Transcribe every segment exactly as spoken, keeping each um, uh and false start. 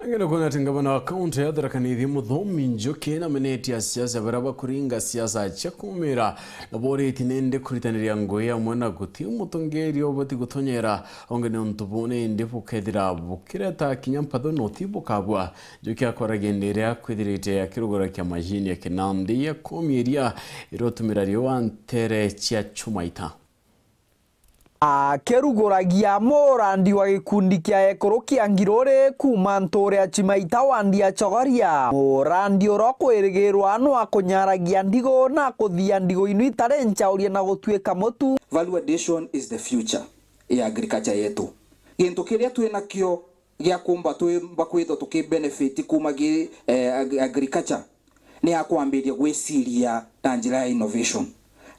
Angene kwona ati ngavana wa kaunti ya Tharaka Nithi Muthomi Njuki namenetie asiasa baria bakuringa siasa cia kumira na boritie nindi kuritaniria ngugi amwe na guti mutongeria ubati gutonyera onge ni untu buu nindi bukethira bukireta kinya mpatho noti bukabua. Njuki akwaragia indi iria akwithirite akirugura kia machine ya kinandi ya kumiria iria utumira riua ntere cia chuma ita. Akiruguragia murandi wa gikundi kia ekuru kia Ngiruri kuuma ntuure ya Chimaita wandi ya Chogoria, murandi uria ukwirigirwa nwa kunyaragia ndigu na kuthia ndigu inu itari nchaurie na gutuika mutu. Value addition is the future ya agriculture yetu. Gintu kiria twinakio gia kumba twimba kwithwa tukibenefit kuuma gi, eh, ag-, agriculture ni ya kwambiria gwiciria na njira ya innovation.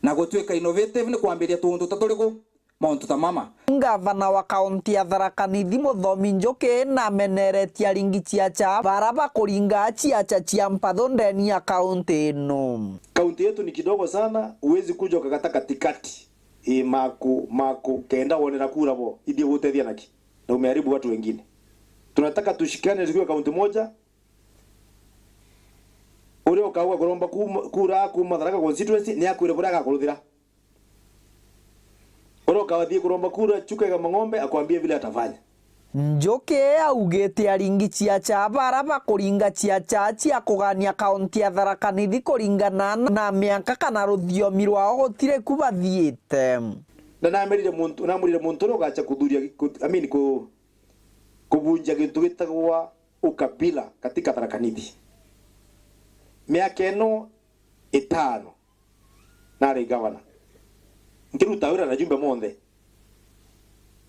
Na gutwika innovative ni kwambiria tuuntu ta turiku? Mauntu ta mama. Ngavana wa kaunti ya Tharaka Nithi Muthomi Njuki nameneretie aringi ciaca bara bakuringa ciaca cia mpatho ndeni ya kaunti ino. Kaunti yetu ni kidogo sana, huwezi kuja ukakata katikati. Ii, maku, maku, kenda wonera kura bo, ithiĩ gũteithia naki? Na umeharibu watu wengine. Tunataka tushikane tukiwa kaunti moja. Uria ukauga kuromba kuma, kura kuma Tharaka constituency, ni akwire buria agakuruthira. Uria ukathii kuromba kura Chuka Igamba Ng'ombe, akwambie vile atafanya. Njuki augite aringi ciaca bara bakuringa ciaca cia kugania kaunti ya Tharaka Nithi kuringana na miaka kana ruthiomi rwao gutiri ku bathiite. Na namerire muntu, namwirire muntu uria ugacha kuthuria, ku-, I mean, ku-, kubunjia gintu gitagwa ukabila katika Tharaka Nithi. Miaka ino itano nari gavana, nkiruta wira na jumbe monthe.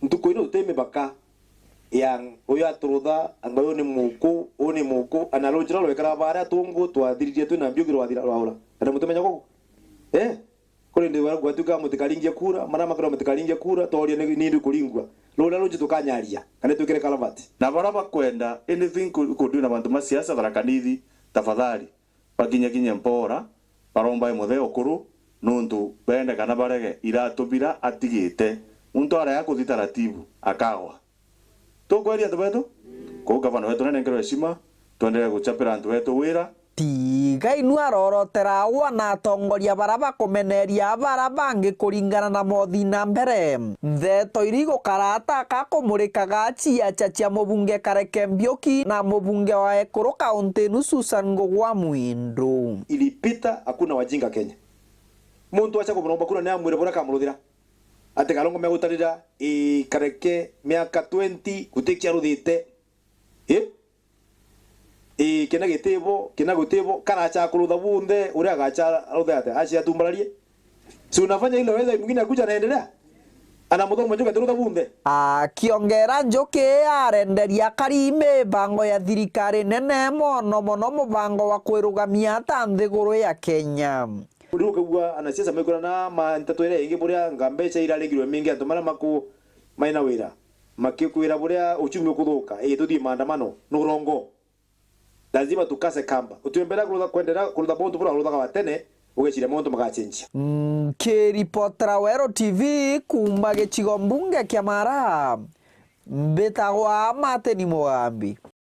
Ntuku ino tuti mibaka ya uyu aturutha, anga uyu ni muku, uyu ni muku, ana rujira rwekara baria tungu twathiririe twina mbiugi rwathira rwaura. Na mutimenya guku? Eh? Kuri ndi gwatuika mutikaringie kura, marama kura mutikaringie kura, tooria ni, ni ndi kuringua. Ruria rungi tukanyaria, kana twikire karavati. Na bara bakwenda anything ku-, kudiu na bantu ma siasa Tharaka Nithi, tafadhali, bakinyakinye mpora, barombae muthee ukuru, nuntu bende kana barege, iratu bira atigite. Muntu arega kuthi taratibu, akagwa. Tukweria antu betu, kuu gavana wetu nanenkerwe heshima, twendelee guchapira antu betu wira. Tiga inua arorotera agwa na atongoria bara bakumeneria bara bangi kuringana na mothi na mbere. Ntheto iri igukara ata akumurikaga ciaca cia mubunge Kareke Mbiuki na mubunge wa ekuru kaunti inu Susan Ngugi wa Mwindu. Ilipita, hakuna wajinga Kenya. Muntu acha kumuromba kura ni amwire buria akamuruthira. Ati Karungu megutarira, ii, Kareke miaka twenty guti kiaruthite. Ii? Ii, kina gitibo, kina gutibo, karacha kurutha bunthe, uria agacha aruthe ate, acia tumbararie. Si unafanya ile weza mwingine akuja anaendelea? Ana Muthomi Njuki atirutha bunthe. Akiongera Njuki arenderia akari mibango ya thirikari nene mono mono mubango wa kwirugamia ta nthiguru ya Kenya. Riu ukigua anasiasa maikurana ma nteto iria ingi buria nga mbeca iraregirwe mingi antu maria maku-, maina wira, makikwira buria uchumi ukuthuka, ii, tuthii maandamano, ni urongo. Lazima tukase kamba. Utiumbira kurutha, kwenderea kurutha muntu buria uruthaga wa tene, ugeciria mauntu magachenjia. Nkiripotera Weru T V kuuma gicigo mbunge kia Mara, mbitagwa Martin Mugambi.